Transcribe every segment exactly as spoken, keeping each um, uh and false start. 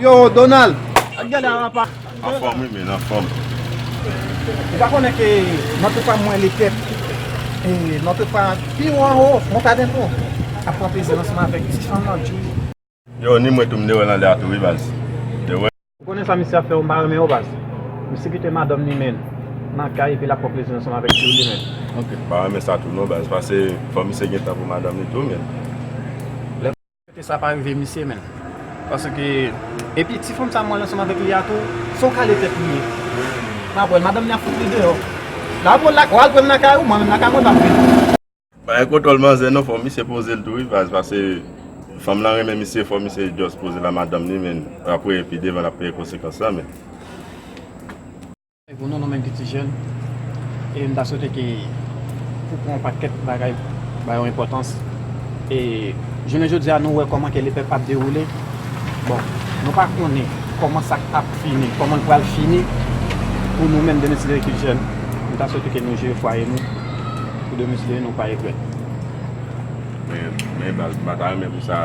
Yo, Donald! Ak gade a, papa. Anfòm, wi, men anfòm. Ou pa konnen ke nan tout pa mwen, le pèp, e nan tout pa pi wo anwo, Montadento, ap pran plezi ansanm avèk ti fanm nan, Djoulie. Yo, ni mwen tou, m te wè l anlè a tou, wi, baz. Te wè. Ou konnen sa misye ap fè, ou pa renmen yo, baz. Misye kite madanm li, men, nan kay, epi l ap pran plezi ansanm avèk Djoulie, men. Ok. Pa renmen sa tou, non, baz, paske fò misye gen tan pou madanm li tou, men. Lè kote sa pa rive misye, men. Paske, epi ti fanm sa mwen ansanm avèk li a tou, se yon kale tèt li ye. M ap wè l, madanm li ap fout li deyò. L ap wè l, w al pran l nan kay ou, mwen menm nan kay mwen, m ap vin. Pa gen kontwòl manzè non, fò misye poze l tou wi, baz, paske fanm lan renmen misye, fò misye just poze l a madanm li, men apre, pi devan, l ap peye konsekans lan, men. Pou nou, nou menm ki ti jèn, e m ta swete ke pou pran yon pakèt bagay, ba yo enpòtans. E jounen jodi a, nou wè kòman ke lepèp ap dewoule. Bon, nou pa konnen kòman sa ap fini, kòman l pral fini pou nou menm demen si de ki jèn. M ta swete ke nou jere fwaye nou, pou demen si de nou pa regrèt. Men, men baz, m pa ta renmen pou sa,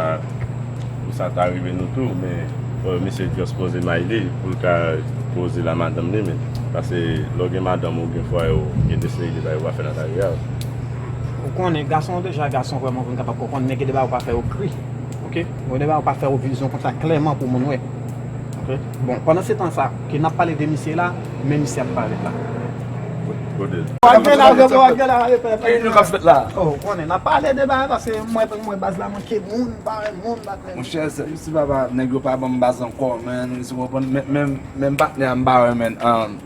pou sa ta rive nou tou, men, euh, misye just poze may li, pou l ka poze l a madanm li, men. Paske lè w gen madanm ou, gen fwaye ou, gen de seri de bagay ou pa fè nan lari a. Ou konnen, gason deja, gason vrèman pou n kapab konprann, men gen de bagay ou pa fè yo kri. Ok? Gen de bagay ou pa fè yo vizyon konsa klèman pou moun wè. Ok? Bon, pandan se tan sa, ke n ap pale de misye la, men misye ap parèt la. Kote? Wak gen la, wak gen la, repè. Ki nou k ap fèt la? Oh, ou konnen, n ap pale de bagay, paske mwen, mwen, baz la, manke moun, pa wè moun, pa wè moun. Monchè, se, si papa, nèg yo pa ban m baz ankò, man, si w konprann, men, men, men patnè a m pa wè, man. Um,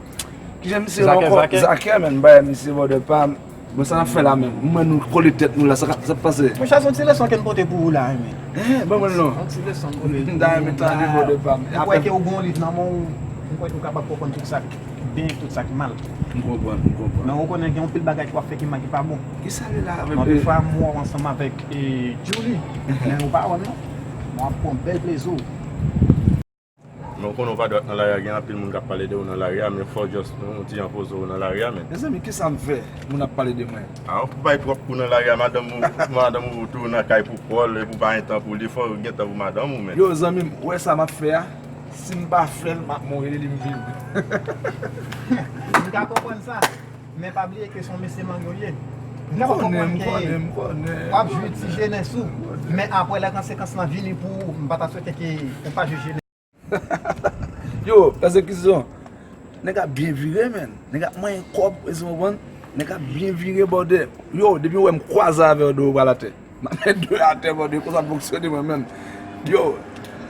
kijan misye ye ankò? Zakè, man, bay misye bòdè pa m. Bon, sa n ap fè la menm? Mwen, nou kole tèt nou la, sa k ap, sa k ap pase? Monchè, se yon ti leson ke n pote pou ou la, men. Eh, ban mwen l non. Yon ti leson n pote pou ou la. M ta renmen tande bòdè pa m. M kwè ke ou gen yon liv nan men w, m kwè ke ou kapab konprann tout sa k byen, tout sa k mal. M konprann, m konprann. Men ou konnen gen yon pil bagay ke w ap fè ki mal, ki pa bon. Kisa li la avèk... Men anpil fwa, m wè w ansanm avèk, e, Djoulie. Men ou pa wè m non. Mwen ap pran bèl plezi w. Men w konnen w pa dwe ap nan lari a, gen anpil moun k ap pale de ou nan lari a, men fò w just yon ti jan poze w nan lari a, men. Mezanmi, kisa m fè? Moun ap pale de mwen. A, w bay twòp kou nan lari a, madanm ou, madanm ou tou nan kay pou kò l, epi w pa gen tan pou li, fò w gen tan pou madanm ou, men. Yo, zanmi m, ou wè sa m ap fè a? Si m pa fè l, m ap mouri, li m viv. M ka konprann sa, men pa bliye ke se yon mesye mango l ye. M ka konprann ke w ap jwi ti jenès ou, men apre lè konsekans lan vini pou ou, m pa ta swete ke ou pa jwi jenès. Yo, pèsekisyon. Nèg ap byen vire, menn. Nèg ap manyen kòb, èske w konprann? Nèg ap byen vire, bòdè. Yo, depi w wè m kwaze avè w, do w pral atè. M ap met do atè, bòdè, konsa l fonksyone mwen menm. Yo,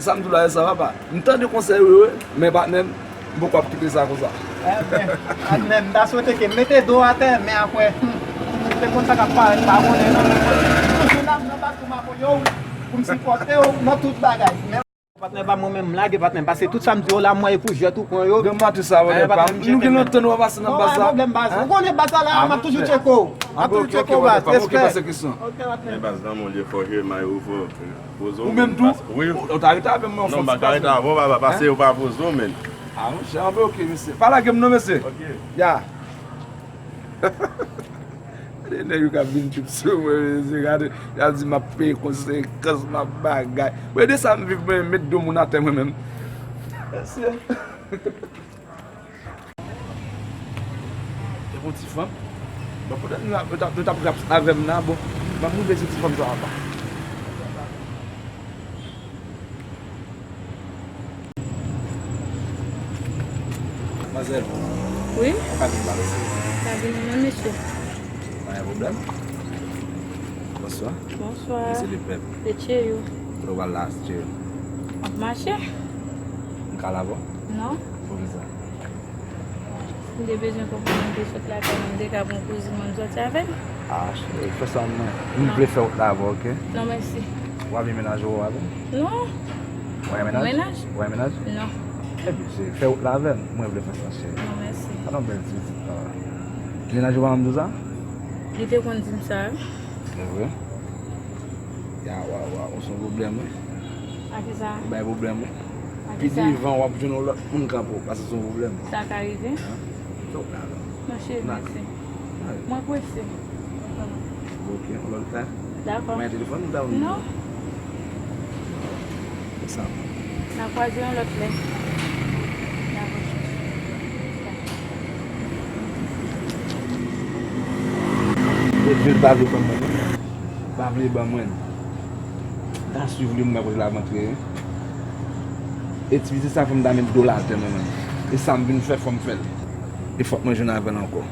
sa m di w la, e sa, papa. M tande konsèy ou yo, wi, men patnè m, m poko ap kite sa konsa. Patnè m, m ta swete ke mete do atè, men apre, hmm, m te konn sa k ap parèt pa konnen non, men m toujou la, m nan bakou m apoye w, pou m sipòte w nan tout bagay. Men Patnè pa mwen menm, m lage patnè m, paske tout sa m di yo la, m wè e pou jwèt ou pran yo. Granmati sa, bòdè pa m. Nou gen lontan nou pa pase nan baz la. Ou konnen baz la, m ap toujou tcheke w. M ap toujou tcheke w, baz. Respè. Ok, patnè. Men baz nan mwen, fò je may ou fò poze w. Ou menm tou? Wi. Ou ta rete avè m, mwen fò ti pase. Non, m pa ka rete avè w, papa, paske ou pa poze w, menn. A, monchè, anben ok, mesye. Pa lage m non, mesye. Ok. Ya. Gade nèg yo k ap vin trip sou mwen, mesye, gade. Y ap di m ap peye konsekans, m ap bagay. Mwen, de sa m viv, mwen, met do moun atè mwen menm. Mesye. Se pou ti fanm. Bon, poutèt nou ap, nou t ap, nou t ap rap avè m nan, bon, m ap moute sou ti fanm sa apa. Madmwazèl. Wi? Ou ka vin pale, silvouplè? Ka vini menm, mesye. Pa gen pwoblèm. Bonswa. Bonswa. Mesye Lepèp. Etche yo. Kote w pral la, etche yo? M ap mache. M ka al avè w? Non. Poukisa? M te bezwen konprann mwen te sot lakay mwen, m te ka pran kouzin mwen, m sòti avè l. A, cheri, fè sa mwen. M vle fè wout la avè w, oke? Non, mèsi. W ap vin menaj ou avè m? Non. W ap menaj? Menaj? W ap menaj? Non. Ebyen, cheri, fè wout la avè m. Mwen vle fè sa, cheri. Non, mèsi. Sa nan bèl ti pitit la. Menaj ou pa janm di w sa? Li te konn di m sa, wi. Se vre? Ya, wa, wa, ou se yon pwoblèm, wi. A kisa? Ou bay pwoblèm, wi. Pi divan w ap jwenn yon lòt moun k ap pase sou pwoblèm. Sa ka rive. Fè w la, la. Non, cheri, mèsi. Mwen prese. Ok, yon lòt fwa. Dakò. Mwen telefòn ou ta vin? Non. Sa. N a kwaze yon lòt lè. Dakò. Edwin pa vle ban mwen. Pa vle ban mwen. M ta swiv li, m wè kote l ap antre. E ti piti sa fè m ta met do l atè mwen menm. E sa m vin fè, fò m fè l. E fòk mwen jwenn avè l ankò.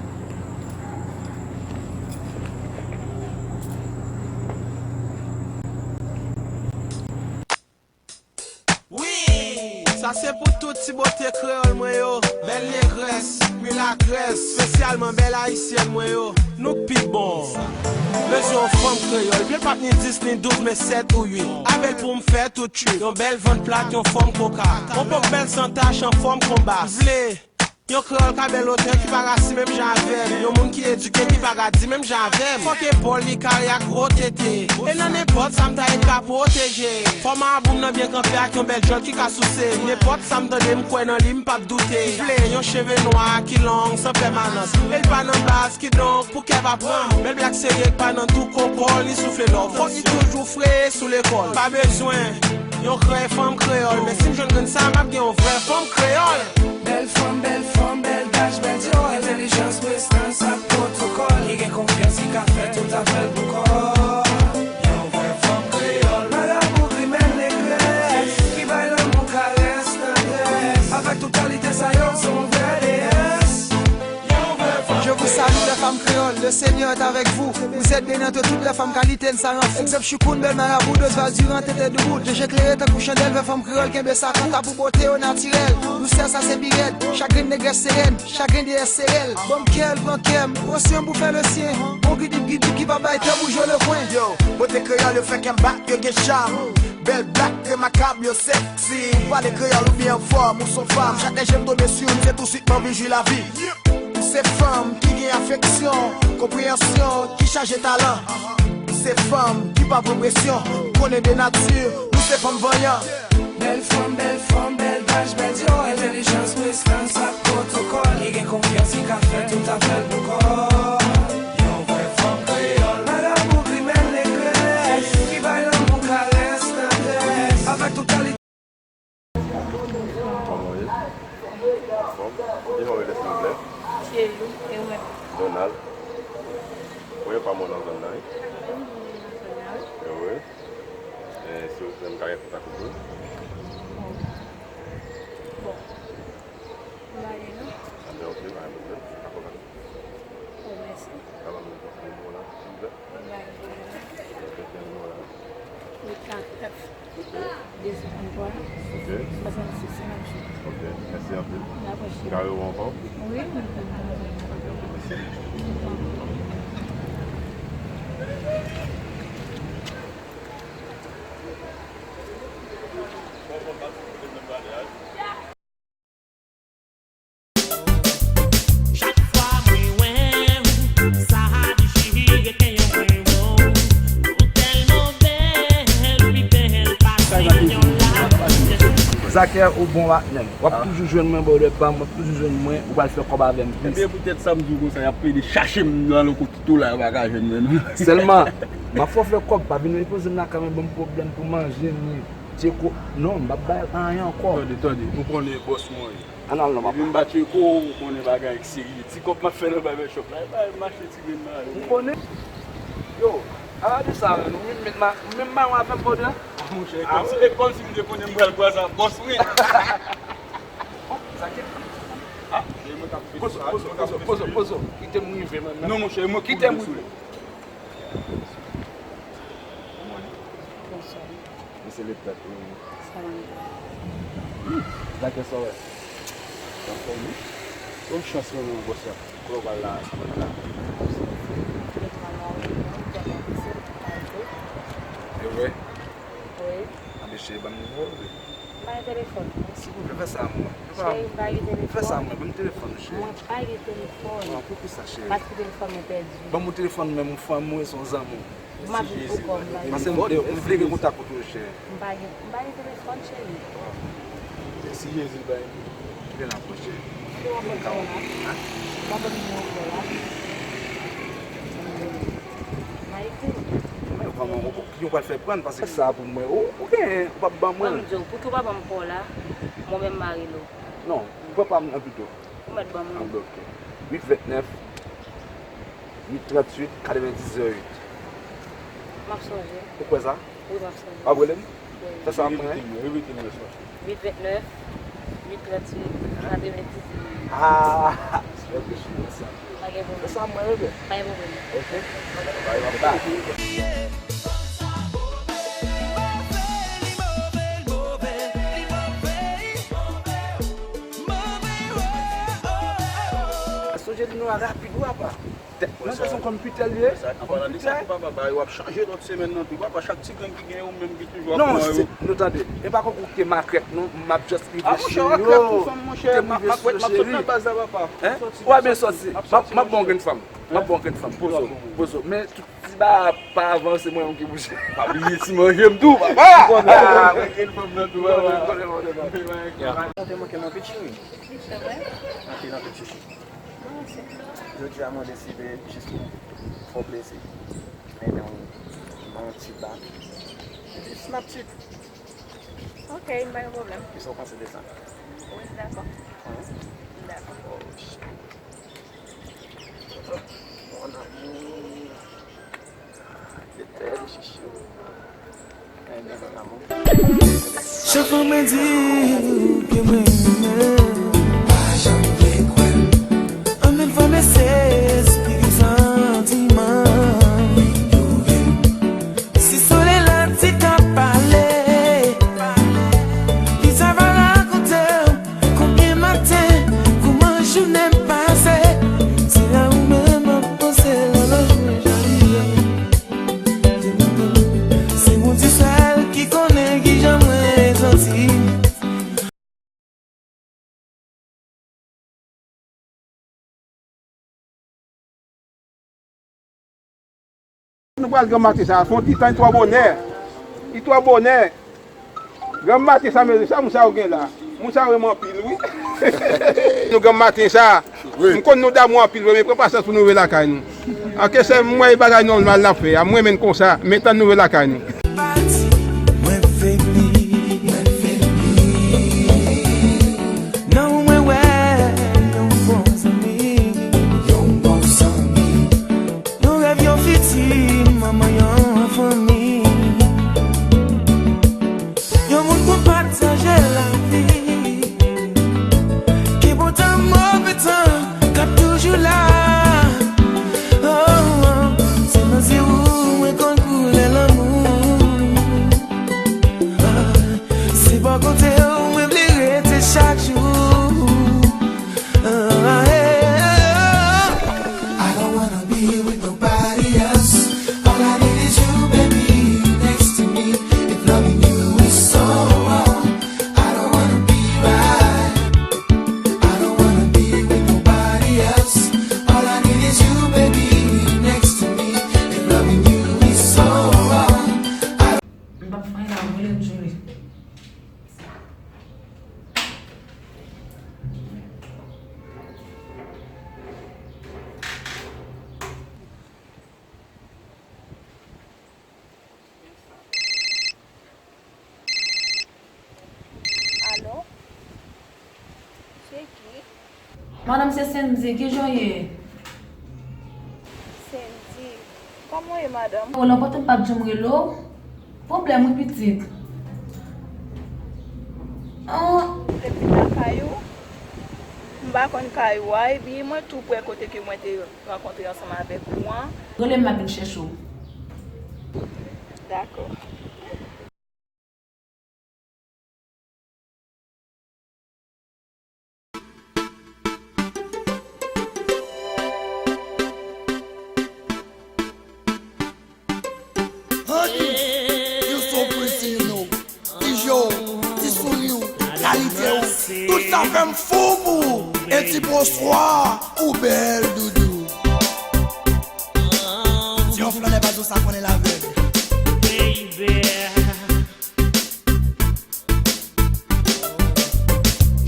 Wi! Sa se pou tout ti bote kreyòl mwen yo, bèl negrès, milatrès, espesyalman bèl ayisyèn mwen yo. Nou k pi bon. Bezwen yon fanm kreyòl, byen l p ap ni dis, ni douz, men sèt ou uit. Avè l pou m fè tout trip. Yon bèl vant plat, yon fòm koka. Yon pòp bèl san tach, an fòm konba. M vle yon kreyòl ka bèl otè, ki pa ka si menm jan avè m. Yon moun ki edike, ki pa ka di menm jan avè m. Fòk epòl li kare ak gwo tete. E nan nenpòt sa m ta ye ka pwoteje. Fò marabou m nan byen kanpe ak yon bèl djòl ki ka souse. Nenpòt sa m tande, m kwè nan li, m p ap doute. M vle yon cheve nwa ki long, san pèmanans. E l pa nan baz, kidonk, pou kè pa pran m. Bèl blak serye k pa nan tou kokò, li soufle lò. Fòk li toujou fre sou lekòl. Pa bezwen yon krèy fanm kreyòl. Men si m jwenn grenn sa, m ap gen yon vrè fanm kreyòl. Bèl fanm, bèl fanm, bèl daj, bèl djòl. Entèlijans, prestans ak pwotokòl. Ki gen konfyans, ki ka fè tout afè l pou kò. Yon vrè fanm kreyòl. Marabou, grimèl, negrès. Ki bay lanmou, karès, tandrès. Avèk tout kalite sa yo, se yon vrè deyès. Je vous salue, les femmes créoles. Le Seigneur est avec vous. Vous êtes bénies entre toutes les femmes, kalite n sa ranfou. Egzanp, Choukoun, bèl marabou, Dozval, Diran, Tete Doubout. Jeje klere tankou chandèl, vrè fanm kreyòl, kenbe sa kaka pou bote yo natirèl. Dousè sa se pi rèd, chak grenn negrès serèn, chak grenn deyès se rèl. Bon kè l pran kè m, pran swen pou fè le syen. Bon gidip gidip ki pa bay tan pou jwe le kwen. Yo, bote kreyòl yo fè kè m bat, yo gen cham. Bèl blak, remakab, yo sèksi. Pale kreyòl oubyen anfòm, ou s on fanm. Chak lè je m tonbe sou youn, se touswit m anvi jwi lavi. Ou se fanm ki gen afeksyon, konpreyansyon, ki chaje talan. Ou se fanm ki pa pran presyon, konnen de nati, nou se fanm vanyan. Bèl fanm, bèl fanm, bèl daj, bèl djòl. Entèlijans, prestans ak pwotokòl. Ki gen konfyans, ki ka fè tout afè l pou kò. Yon vrè fanm kreyòl. Marabou, grimèl, negrès. Ki bay lanmou, karès, tandrès. Avèk tout kalite. Kòman w ye? Anfòm? Kijan w rele, silvouplè? Thierry, e ou menm? Donald. Premye fwa m wè w nan zòn nan, wi? Premye fwa m nan zòn nan, wi. E wi. E silvouplè, m ka gen kontak ou tou? Bon. M pa gen non. Anben, ok, pa gen pwoblèm. Ka kontak ou. Oh, mèsi. Ka ban m nimewo w la, silvouplè? M pa gen pwoblèm. Ou ka fè nimewo w la. Uit kat nèf. Ok. De senkanntwa. Ok. Swasannsis, senkanntwit. Ok, mèsi anpil. N ap wè. M ka rele w ankò? Wi. Ok, mèsi. Chak fwa mwen wè w, sa a dechire kè yon frewo. Ou tèlman bèl, pi bèl pase yon laj. Zakè, ou bon patnè m. W ap toujou jwenn mwen, brother pa m, w ap toujou jwenn mwen, ou pral fè kòb avè m, peace. Ebyen, poutèt sa m di w konsa, y ap plede chache m nan lòt kote tou la, yo pa ka jwenn mwen, non. Sèlman, m ap fè w fè kòb, pa vin repoze m lakay mwen, ban m pwoblèm pou manje, ni tcheko. Non, m p ap bay anyen ankò. Tande, tande, ou konnen bòs mwen ye. Ann al non, papa. Depi m pa tcheko, ou konnen bagay serye. Ti kòb m ap fè nan barbershop la, e pa mache ti grenn mare. M konnen. Yo, ala de sa, menm, ou menm, menm mayon avè m, brother. Monchè, e kòmsi, e kòmsi m te konnen m pral kwaze ak bòs mwen. Bon, sa ki... Ah, e mwen k ap fete. Pozo, pozo, pozo, pozo, pozo. Kite m rive, man. Non, monchè, e mwen k ap fete. Kite m rive. Bonswa. Mwen se Lepèp, wi. Salam. Dakè, sa w wè? Anfòm, wi. Bon chans mwen menm, bòs la. Kote w pral la, sa w pral la? E vre? Wi. Anben cheri, ban m nimewo w, wi. M pa gen telefòn mwen. Silvouplè, fè sa mwen. Cheri, m pa gen telefòn. Fè sa mwen, ban m telefòn ou, cheri. Mwen pa gen telefòn. Bon, poukisa, cheri? Paske telefòn mwen pèdi. Ban m telefòn mwen, m fanm ou, se yon zanmi w. M ap viv pou kò m, m pa gen. Paske m, m vle gen kontak ou tou, cheri. M pa gen, m pa gen telefòn, cheri. Mèsi Jezi, bay. Kite n ap pran, cheri. Kite w ap pran la. Hein? W ap ban m nimewo w la. M a ekri w. Men kòman ou Yo pral fè prann, paske sa pou mwen, ou, ou gen, ou p ap ban mwen. Mwen, m di w, pouki w pa ban m pa w la, mwen menm m a rele w. Non, pran pa m nan pito. Ou mèt ban m nan. Ah, ok. uit vennèf, uit tranntuit, katrevenndis zewo uit. M ap sonje. Ou kwè sa? Wi, m ap sonje. W ap rele m? Wi. Fè sa mwen. Repete nimewo sa. uit vennèf, uit tranntuit, katrevenndis zewo uit. Ah, ok, sou sa. Pa gen pwoblèm. Fè sa mwen, bebe. Pa gen pwoblèm. Ok. Bye, bye. Sonje di nou a rapid wi apa. Nan sa se yon konpitè li ye. An palan de sa tou papa, bagay yo ap chanje lòt semèn nan tou papa, chak ti grenn ki gen yo menm ki toujou ap pran yo. Non, nou tande. E pa konkou ki te makrèk non, m ap just rive cheri. Ah monchè, w ap krèk pou fanm monchè, m ap sot nan baz la papa. Hein? W ap byen sòti. M ap ba w grenn fanm. M ap ba w grenn fanm. Poze w, poze w. Men tout ti bagay pa avanse mwen menm ki bouje. Pa bliye ti manje m tou papa. Ah, mwen grenn fanm nan tou papa. Ou te manke m anpil cheri. Se vre? Anpil, anpil chouchou. Mwen osi. Jodi a mwen deside jis pou fè w plezi. Mennen w nan yon ti ba. Epi Snapchat. Ok, m pa gen pwoblèm. Kisa w panse de sa? Wi, m dakò. Hein? M dakò. Oh, shit. Mon amour. Chak fwa mwen di w ke mwen renmen w, pa janm vle kwè m. Anpil fwa mesye esplike santiman m. Si solèy la te ka pale, li ta va rakonte w konbyen maten, kouman jounen pase. Se la ou menm m ap panse, lòlòj mwen chaliye. Se ou ti sèl ki konnen kijan mwen santi. Nou pral granm maten sa, fè yon ti tan, li twò bonè. Li twò bonè. Granm maten sa, mezanmi, sa moun sa yo gen la. Moun sa yo renmen anpil, wi. Nou granm maten sa, m konn nou damou anpil vre, men pran pasyans pou nou rive lakay nou. Anke se m wè e bagay nòmal n ap fè a, m renmen n konsa, men tann nou rive lakay nou. Pati, mwen febli, mwen febli. Nan ou mwen wè yon bon zanmi, yon bon zanmi. Yon rèv, yon fiti, manman yon fanmi. Yon moun pou pataje lavi. Gen bon tan, move tan, k ap toujou la. Oh, oh, se nan zye ou mwen konn koulè lanmou. Ah, se bò kote ou mwen vle rete chak jou. Ah, eh, eh, eh. I don't wanna be with nobody else. All I need is you, baby, next to me. If loving you is so wrong, I don't wanna be right. I don't wanna be with nobody else. All I need is you, baby, next to me. If loving you is so wrong, I... M p ap fè anyen la, m rele Julie. Alo? Se ki? Madanm, se Sendy, kijan w ye? Sendy, kòman w ye, madanm? O, lontan m pa t janm rele w. Pwoblèm wi, pitit. An. Depi nan kay ou? M pa konn kay ou a, epi mwen tou prè kote ke mwen te rankontre ansanm avèk ou an. Rele m, m ap vin chèche w. Dakò. Honey, you so pretty, you know. Ti je w, ti souri w, kalite w, tout sa fè m fou pou ou. E ti bonswa, ou bèl doudou. Si yon flannè pa di w sa, konnen l avèg. Baby.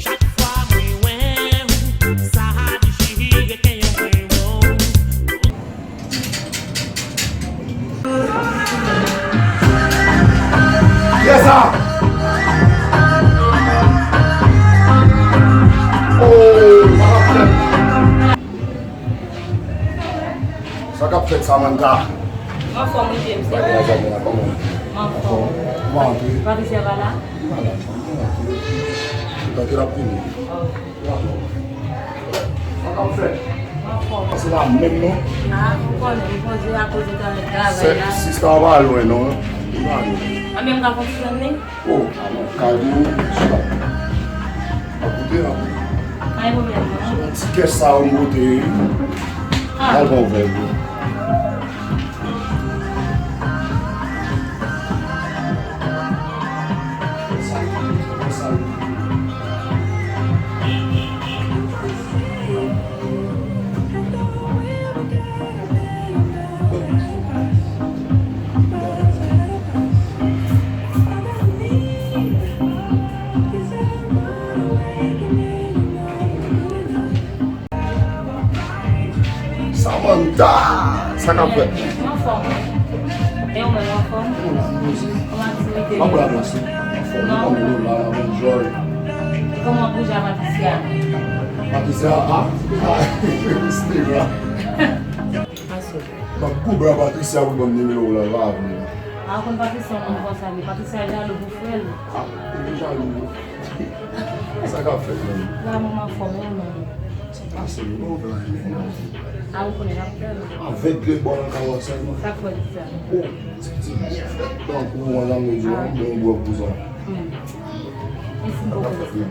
Chak fwa mwen wè w, sa dechire kè mwen, wow. Sa! Oh, sa k ap fèt? Sa k ap fèt, Samantha? M anfòm, wi, James. Bagay la, bagay la, kòman? M anfòm. Kòman antre? Patricia pa la? Li pa la, non, li antre. Li pa te la vini. Oh. Sa k ap fèt? M anfòm. Se la menm, non? Ah, ou konnen, m poze akoz ou t al travay la. Sista pa lwen, non. Li pa lwen. Anben, m ka fonksyone? Oh, alò, kay ou, chita. Ap koute, ap koute. Pa gen pwoblèm, non. Se yon ti kès sa yo m pote, wi. Ah. Al pran yon vè, wi. Samantha! Sa k ap fèt? M anfòm. E ou menm, ou anfòm? Kòman aktivite yo? Anfòm, ou konnen nou la, n ap enjoy. Kòman boujè a Patricia? Patricia, a? Steve la. M ap koube a Patricia pou l ban m nimewo l, l pa vle. A, ou konn Patricia, yon moun konsa, li. Patricia jalou pou frè l. A, li jalou. Sa k ap fèt, menm? Vrèman, m anfòm, wi, menm. Sa pase, wi, non, vrèman. A, ou konnen n ap fè l. Avèk de bò nan kay la sèlman. Sa k fè w di sa? O, ti, ti byen fèt. Tankou, mwen, jan m di w, bon, bon, pou sa. Hmm. Mèsi bokou. Sa k ap fèt, menm?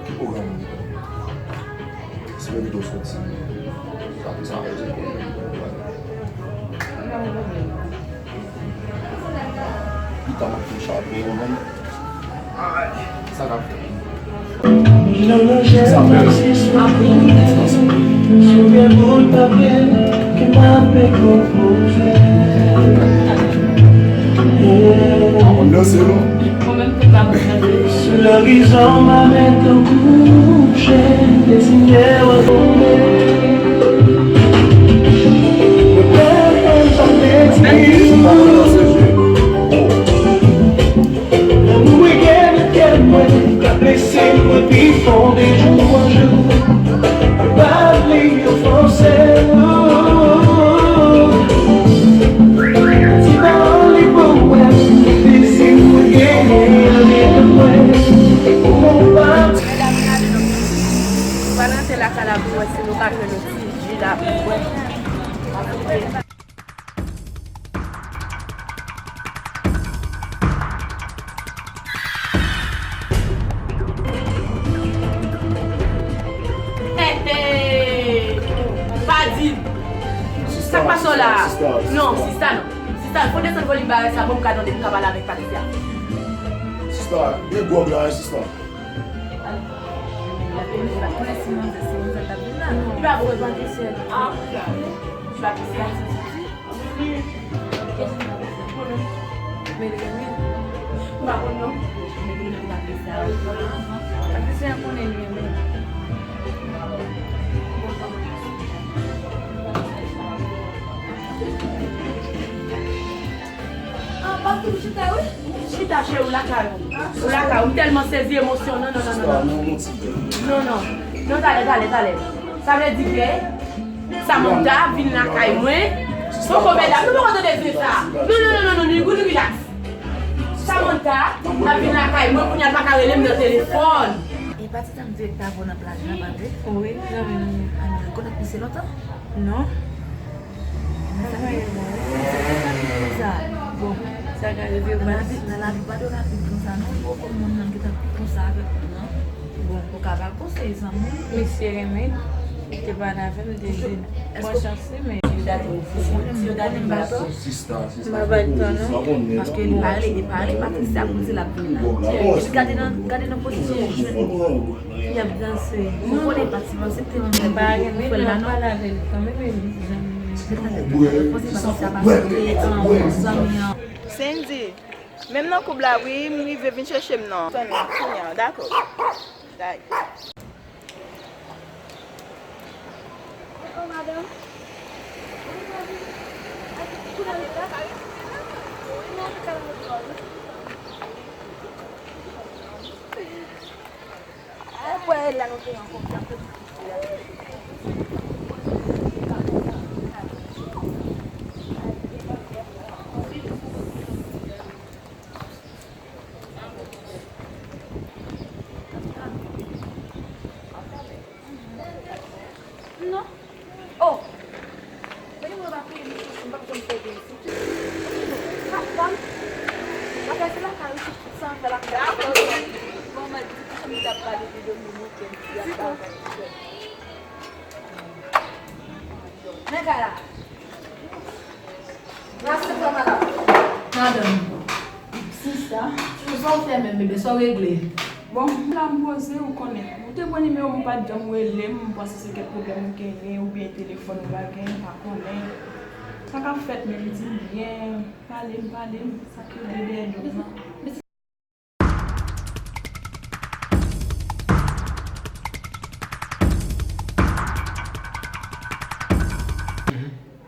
Ki pwogram ou gen? Espere ke w soti. Sa, sa, sa, Pita m ap tou chape yo menm. Sa k ap fèt? Sa fè. Pa konn danse non. Mwen menm tou pa konn danse. Sou lorizon m a met tankou chen, dezine w a tonbe. Mwen pè pa mèt. Lanmou e gen nan kè mwen, k ap blese mwen pi fon de jou an jou. Mwen pa vle ofanse w. Ti pawòl li pou wè, dezi mwen genyen andedan mwen. Pou mwen pa. Medam, gade nan nou pa rantre lakay la pou wè si nou ka jwenn yon ti ji la pou bwè. Hey, hey! Pa di m! Sa k pase w la? Non, sista non. Sista, fò desann volim bagay sa, bon, m ka tande, m ka pale avèk Patricia. Sista, gen gwòg la, wi, sista. Li pa vre, Patricia. Ah, Patricia. M pa konn non. Patricia konnen li renmen. Ah, pa tou chita, wi. Chita, cheri, ou lakay ou. Ou lakay ou. M tèlman sezi emosyon. Non, non, non, non, non. Non, non. Non, talè, talè, talè. Sa vle di ke Samantha vin lakay mwen. Poko, medam, nou poko tande vye sa. Non, non, non, non, non, nou, nou relax. Samantha ap vin lakay mwen, kounye a l pa ka rele m nan telefòn. E pa ti tanm direktè avè w nan plaj la, pa vre? Wi, zanmi nou ye. A, nou rekonèt misye lontan? Non. Sa ka rive, wi. Sa ka rive, wi. Nan lavi, nan lavi, pa de rapid konsa, non. Ou poko konn moun nan ki t ap konsa avèk ou, non. Bon, ou ka ba l konsèy, zanmi. Misye renmen, li te pale avè m, li te di, pran chans li, men. Sista, sista, m pa bay tò, non. Paske li pa rele, li pa rele Patricia pou di l ap vin la. Epi gade nan, gade nan pozisyon li jwenn li. Li ap danse. Ou konnen Patricia se te yon nèg ki fè l la, non? M pa renmen lè w ap pale avè l, kanmenm, men zanmi. Patricia pa se te yon zanmi an. Sendy, menm nan koub la, wi, m rive, vin chèche m non. Konnen, kounye a, dakò. Bye. Bonjou, madanm. Ou vin nan vin? Kounye a, nou lakay, wi. Wi, nou lakay, nou lakay. Ou kwè la nou te an konfyans, se pou ti fi a. Non. Oh! Men li mwen pa peye m, m p ap janm peye isit. Papa m, bagay se lakay ou, tout sa fè lakay. Bon, mwen di, ti chanm li t ap pale de Dominiken, li ap pale. Men kay la. Madanm. Sista, sa w fè menm, bebe, sa w regle? Bon, m la m poze, ou konnen. Ou te pran nimewo m, ou pa t janm rele m, m panse se kèk pwoblèm ou genyen, oubyen telefòn ou pa genyen, m pa konnen. Sa k ap fèt menm, di m byen, pale m, pale m, sa k regle dèyè do m nan.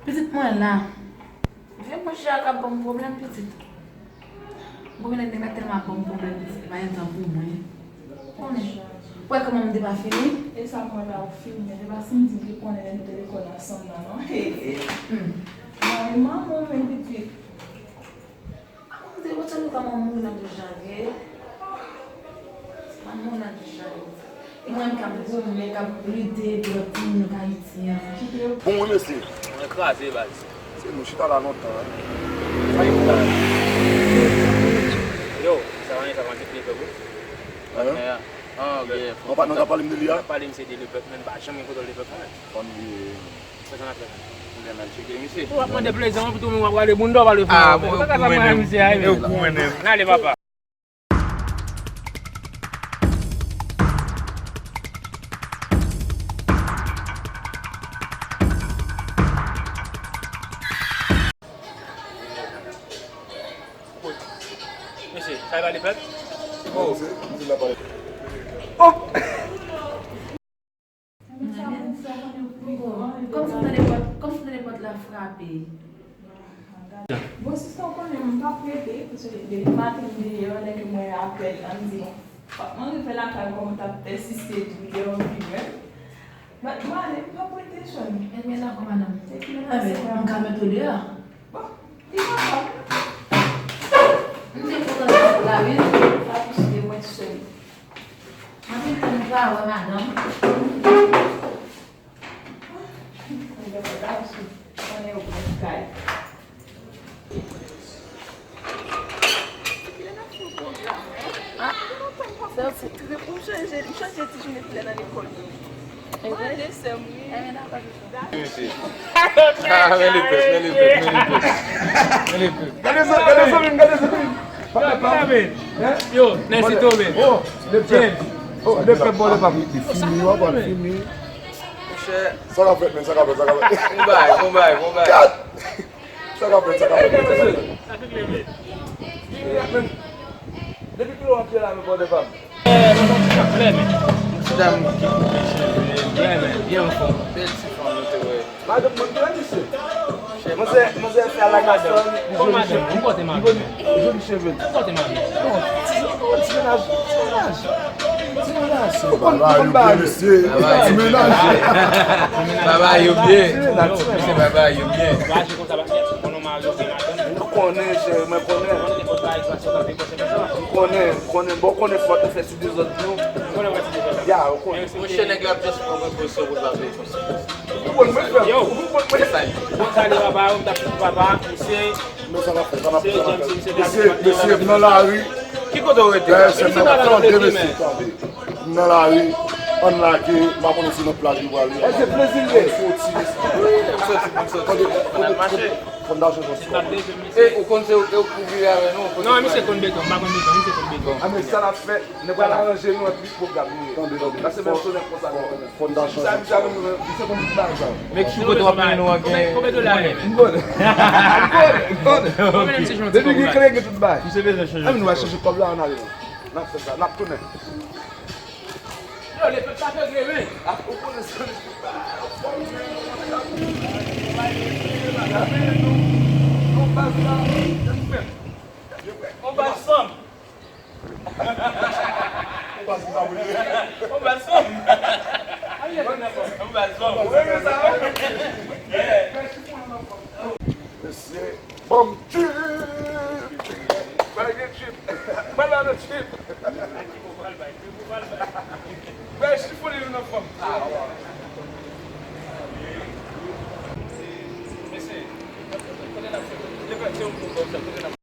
Pitit mwen la. Vye monchè a k ap ban m pwoblèm, pitit. Bon, men nèg la tèlman ap ban m pwoblèm, pitit, li pa gen tan pou mwen. Konnen. Ou wè kòman m te pa fini? E sa mwen la ou fini, men te pa si m di m te konnen lè nou te lekòl ansanm nan, non. He, he. Hmm. Mwen, manman, men pitit. Mwen te wè se nou ka mwen mouri nan dous jan vye. Mwen mouri nan dous jan vye. E mwen k ap goumen, k ap lite pou lòt timoun k Ayiti an. Bon, wi, mesye. Mwen kraze, baz. Se nou chita la lontan, wi. Sa ki pou la? Yo, sa va, sa va, se pye pèp, wi. Patnè a. Ah, ok. Bon, patnè, w t ap pale m de li a? Pale m se de lepèp, men pa janm gen kontwòl lepèp, non, men. Bon, wi. Sa k ap fè? Ou gen nan tcheke, misye. Ou ap mande plezi, mwen, pou tou moun w ap rale bounda, w ap rale fò. Ah, bon, ou koumen menm. Misye a, ou koumen menm. N ale, papa. Mesye, sa e pa lepèp? Oh. Oh! Kòmsi m tande pòt, kòmsi m tande pòt la frape. Bon, sista, w konnen m p ap rete, paske depi maten m deyò, lè ke mwen apèl, ann di, bon, fòk mwen rive lakay, kòman w t ap pèsiste di w deyò, m vin wè. Mwen, mwen ale, m p ap rete, Chòn. Ebyen, dakò, madanm. Ebyen, m ka mete w deyò? Bon, li pa fò. M te kontan la, wi. Pa plis de mwen sèl. Mwen te kontan pa wè madanm. Mwen gen bagay sou konnen yo pran kay. Depi lè n ap fè yon pwogram, hein? Ah, gen lontan m pa fè yon ti trip. M chanje, m chanje ti jounen lè nan lekòl yo. Mwen ale sè m, wi. Dakò. Ah, men lepèp, men lepèp, men lepèp. Men lepèp. Gade sa, gade sa, men gade sa, men. Yo, Nèsi tonbe. Oh, lepèp. Oh, lepèp, bon, lepèp. Li fini, w ap fini. Monchè. Sa k ap fèt, men, sa k ap fèt, sa k ap fèt. Bon bagay, bon bagay, bon bagay. Sa k ap fèt, sa k ap fèt, sa k ap fèt. Depi kilè w antre la, men, bòdè pa m? Eh, mwen santi m ap flè, men. Ti dam ki koupe cheve, byen, men, byen anfòm. Bèl ti fanm, nou te wè. Madanm mwen, ki lè misye? Manzè, manzè fè a la Gaston, li joli cheve. Li joli, li joli cheve. Bon, ti, bon, ti mennaj, ti mennaj. Ti mennaj. Ou konn, ou konn bagay yo. Ti mennaj. Bagay yo byen. Misye bagay yo byen. Ou konnen, chè, mwen konnen. M konnen, m konnen, bon, konnen fòt ou fè ti dezòd nou. Ya, ou konnen. Monchè, nèg la ap just pran prekosyon pou l pa peye konsèkans. Ou konn mwen fè. Yo. Ou konn mwen. Bon, sa li papa, ou t ap papa, misye. Men sa n ap fè, sa n ap fè, sa n ap fè. Mesye, mesye, m nan lari. Ki kote w rete? Dèyè sèn nan, tande, mesye, tande. M nan lari, ann lage, m pa konnen si nan plaj li pral ye. Eh, se plezi l ye. Fò ti mesye. M soti, m soti. Tande, kote, kote, kote, fondasyon Jòs. E, ou konn se ou, ou vire avè nou, ou konn. Non, misye konn beton, m pa konn beton, misye konn beton. A, men sa n ap fè, nou pral aranje nou anpil pwogram li ye. Tande, tande. Paske menm sou nèg konsa nou konn. Fondasyon. Sa, misye konn tout bagay sa. Men ki kote w ap mennen nou an gen. Konbyen dola, men? M konnen. M konnen, m konnen. Depi gen kle, gen tout bagay. Misye bezwen chanje. Ann nou al chanje kòb la, ann ale. N ap fè sa, n ap tounen. Yo, lepèp sa fè grenmen. Ah, ou konnen sa, lepèp sa. On baz la. On baz fanm. Ou bèl sou. Ou bèl sou. Yeah. Mesye, ban m chip. Bay gen chip. Bay la nan chip. Bay chifone nou nan fanm. Mesye, kote n ap fè?